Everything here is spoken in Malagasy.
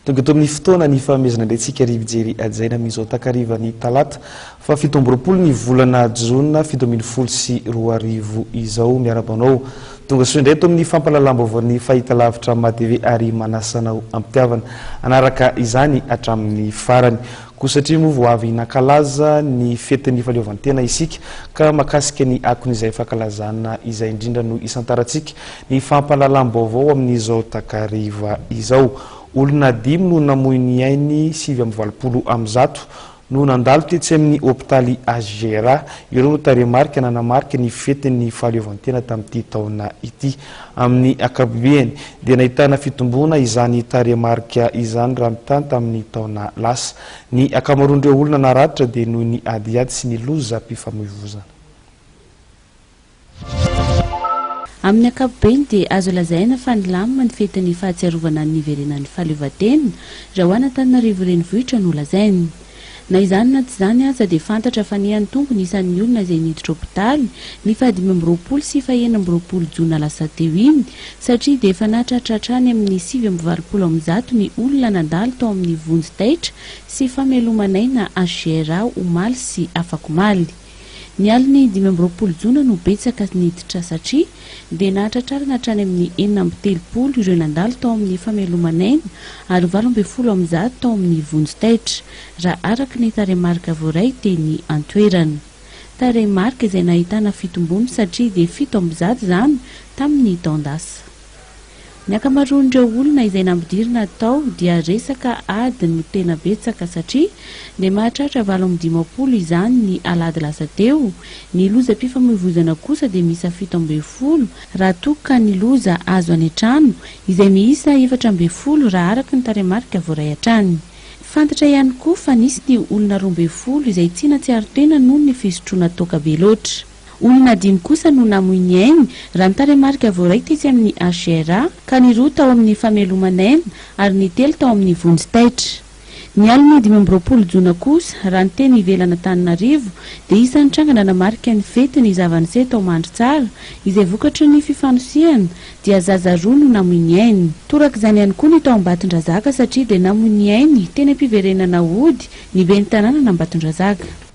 Tonga eto amin'ny fotoana ny fanomezana indray tsika ry mpijery hajaina amin'izao takarivan'ny talata faha 27 ny volana jona 2017 izao. Miarahaba anao tonga soa indray eto amin'ny fampahalalam-baovaon'ny fahitalavitra MATV ary manasa anao am-pitiavana hanaraka izany hatramin'ny farany. Koa satria moa vao avy nankalaza ny fetin'ny fahaleovantena isika ka mahakasika ny akon'izay fankalazana izay indrindra no isantarantsika ny fampahalalam-baovao amin'izao takariva izao. Olona dimy no namoy ny ainy, 189 no nandalo tetsy amin'ny hopitaly HJRA. Ireo no tarehimarika nanamarika ny fetin'ny fahaleovantena tamin'ity taona ity. Amin'ny ankapobeny dia nahitana fitomboana izany tarehimarika izany raha mitaha tamin'ny taona lasa. Ny ankamaroan'ireo olona naratra dia noho ny adiady sy ny lozam-pifamoivozana. Amin'ny ankapobeny dia azo lazaina fa nilamina ny fetin'ny fahatsiarovana ny niverenan'ny fahaleovantena raha ho an'Antananarivo renivohitra no lazaina. Na izany na tsy izany aza dia fantatra fa niha-nitombo ny isan'ny olona izay niditra hopitaly ny faha-25 sy faha-26 jona lasa teo iny satria dia efa nahatratra hatrany amin'ny 189 ny olona nandalo tao amin'ny vonjy taitra sy fameloman'aina HJRA omaly sy afakomaly. Ny alin'ny 25 jona no betsaka niditra satria dia nahatratrarana hatrany amin'ny 36 ireo nandalo tao amin'ny fameloman'aina ary 118 tao amin'ny vonjy taitra, raha araka ny tarehimarika voaray teny an-toerana. Tarehimarika izay nahitana fitombony satria dia 107 izany tamin'ny taon-dasa. Ny ankamaroan'ireo olona izay nampidirina tao dia resaka ady no tena betsaka satria dia mahatratra 58 izany ny alahady lasa teo, ny lozam-pifamoivoizana kosa dia miisa 17 raha toa ka ny loza azo any an-trano izay miisa 14 raha araka ny tarehimarika voaray hatrany. Fantatra ihany koa fa nisy ny olona 12 izay tsy nahatsiaro tena noho ny fisotroana toaka be loatra. Olona dimy kosa no namoy ny ainy, raha ny tarehimarika voaray tetsy amin'ny HJRA, ka ny roa tao amin'ny fameloman'aina ary ny telo tao amin'ny vonjy taitra. Ny alin'ny 25 jona kosa, raha ny teny ivelan'Antananarivo, dia isan'ny tranga nanamarika ny fety ny zava-niseho tao Mandritsara, izay vokatry ny fifanosehana, dia zaza roa no namoy ny ainy. Torak'izany ihany koa ny tao Ambatondrazaka satria dia namoy ny ainy teny am-piverenana hody ny ben'ny tanànan'Ambatondrazaka.